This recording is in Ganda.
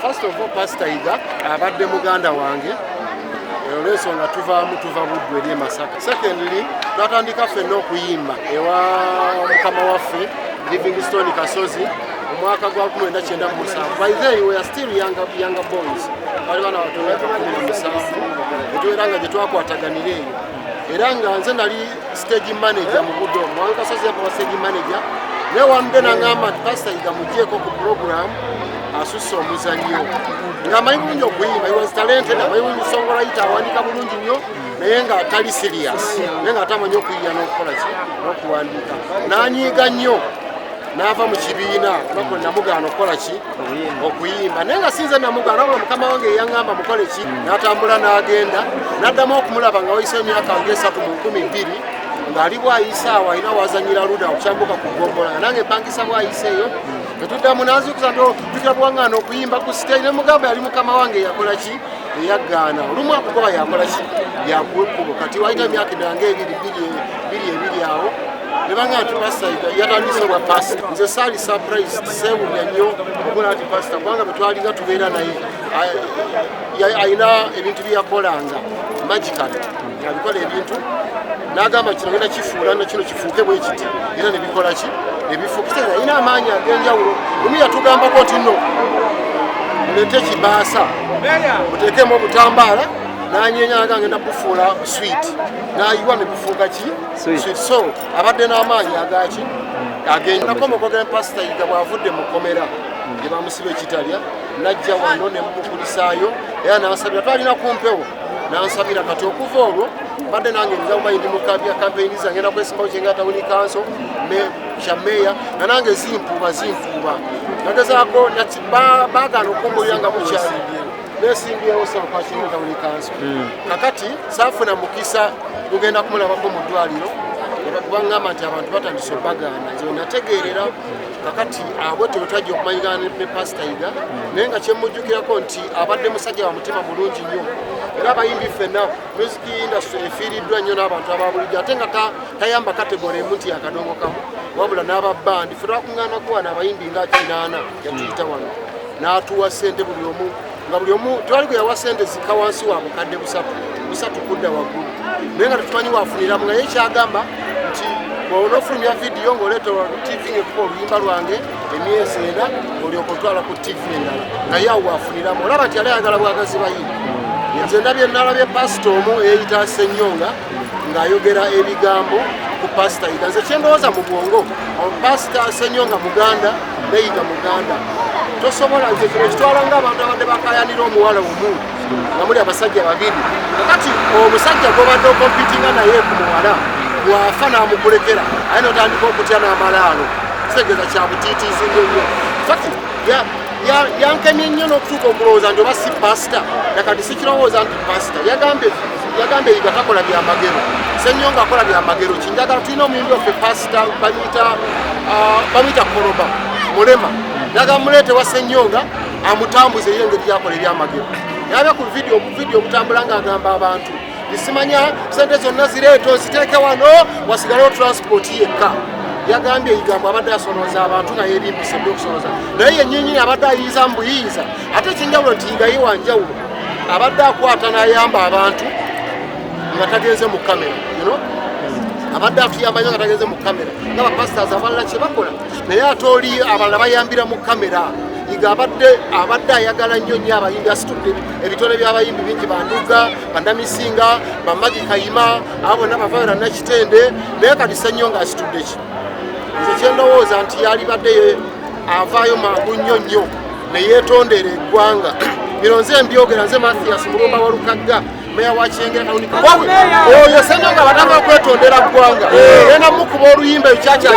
First of all, Pastor Yiga abadde muganda wange, olw'ensonga tuvaamu, tuva Buddu eri e Masaka. Secondly, twatandika ffenna okuyimba ewa mukama waffe Livingstone Kasozi mu mwaka gwa 1997. By then we are still younger boys, bali baana bato, myaka 17 etuwera nga gye twakwataganira eyo. Era nga nze nali stage manager mu Buddu, mwami Kasozi yampa stage manager, naye wamudde naŋŋamba nti Pastor Yiga mugyeko ku program, asusse omuzannyo, ng'amanyi bulungi okuyimba. He was talented, amanyi bulungi songwriter, awandiika bulungi nnyo, naye nga tali serious, naye nga atamanyi okuyiya n'okukola ki n'okuwandiika. N'anyiiga nnyo n'ava mu kibiina olunaku lwe namugaana okukola ki, okuyimba. Naye nga sinze namugaana, wabula mukama wange yeyaŋŋamba mukole ki. N'atambula n'agenda, n'addamu okumulaba nga wayise emyaka ng'esatu, mu 2000, ng'ali bwayise awo, alina wazanyira luda okukyambuka ku gombola, nga nange mpangisa bwayise eyo, netuddamu nanzukuza nti tukira bwaŋŋaana okuyimba ku stage. Ne mugamba yali mukama wange eyakola ki, eyagaana. Olumu akugoba yakola ki, yakuwa ekkubo. Kati wayita emyaka endala ngaebiri biri ebiri awo, ne baŋŋamba nti Pastor yatandise bwa pasita. Nze saali surprise, seewunya nnyo okubona nti pasita, kubanga bwe twalinga tubeera naye, alina ebintu bye yakolanga magical, abikola ebintu n'agamba kino genda kifuula na kino kifuuke bwe kiti, era ne bikola ki, ne bifuuka. Kitegeeza alina amaanyi ag'enjawulo. Lumu yatugambako nti nno muleete ekibaasa, muteekemu obutambaala, nanyenya aga ngenda bufuula sweet, nayiwa ne bufuuka ki? Sweet. Sweet. So abadde n'amaanyi agaki agenda. Okwogera Pasita Yiga bw'avudde mu kkomera gye bamusiba ekitalya, najja wano ne mumukulisaayo era nansabira, twalina ku mpewo, nansabira. Kati okuva olwo mbadde nange nza mumanyi ndi mu campaign zange, ngenda kwesimbawo Kyengera Town Council kya meeya, nga nange zimpuuba zimpuuba, nagezaako baagaana okumbulira nga bukyali nesimbyewo kwa Kyengera Town Council. Kakati saafuna mukisa kugenda kumulabako mu ddwaliro, baŋŋamba nti abantu batandise obagaana. Nze wenategeerera kakati abwetyo bwe twajja okumanyigana ne Pasita Yiga. Naye nga kyemujjukirako nti abadde musajja wa mutima mulungi nnyo, era abayimbi ffenna, music industry efiiriddwa nnyo n'abantu ababulijjo, ate nga tayamba category emu nti yakadongo kamu, wabula n'ababandi. Ffe twakuŋŋaanako wano abayimbi nga 80, yatuyita wano n'atuwa ssente buli omu, nga buli omu twali gwe yawa ssente zikka wansi wa 3,000 busatu kudda waggulu, naye nga tetumanyi wafuniramu. Nga ye kyagamba nti bw'onoofulumya vidiyo ng'oleeta TV ng'ekuba oluyimba lwange emyezi 4, olyoka otwala ku TV endala, naye awo wafuniramu. Olaba nti yali ayagala bwagazi bayimbi. Nze ndabye, nalabye pasita omu eyeyita Ssenyonga ng'ayogera ebigambo ku Pasita Yiga. Nze kyendowooza mu bwongo, Pasita Ssenyonga muganda ne Yiga muganda, tosobola. Nze kino kitwala ng'abantu abadde bakayanira omuwala omu nga muli abasajja babiri. Kakati omusajja gwobadde okompitinga naye ku muwala bwafa n'amukulekera, aye notandika okutya n'amalaalo, kitegeeza kya butiitiizi nnyo nnyo. Fact yankemye nnyo n'okutuuka okulowooza nti oba si pasita. Nakati sikirowooza nti pasita. Yagambye Yiga takola byamagero, Senyonga akola byamagero. Kinjagala tulina omuyimbi waffe pasita bamuyita Koroba mulema, njagala muleete wa Senyonga amutambuze ye engeri gyakola ebyamagero. Yabe ku vidiyo obutambula ng'agamba abantu nisimanya sente zonna zireeta oziteeke wano, wasigalewo transport yekka. Yagambye ebigambo abadde asolooza abantu nga yerimbisa ebyokusolooza, naye yenyinyini abadde ayiiza mu buyinza. Ate ekyenjawulo nti Yiga ye wanjawulo, abadde akwata n'ayamba abantu nga tagenze mu kamera. Abadde atuyamba nnyo nga tagenze mu kamera, nga bapastors abalala kye bakola, naye ate oli abalala bayambira mu kamera. Yiga abadde ayagala nnyo nnyo abayimbi, asitudde ebitone by'abayimbi bingi, banduga, banamisinga, bamagi kayima, abo bonna bavaera Nakitende. Naye kati Ssenyonga asitudde ki? Nze kyendowooza nti yalibadde avaayo mangu nnyo nnyo neyeetondera eggwanga. Bino nze mbyogera, nze Mathias Mulumba Walukagga, meya wa Kyengera. Oyo Ssenyonga batava okwetondera ggwanga, genda mukuba oluyimba ekyakya.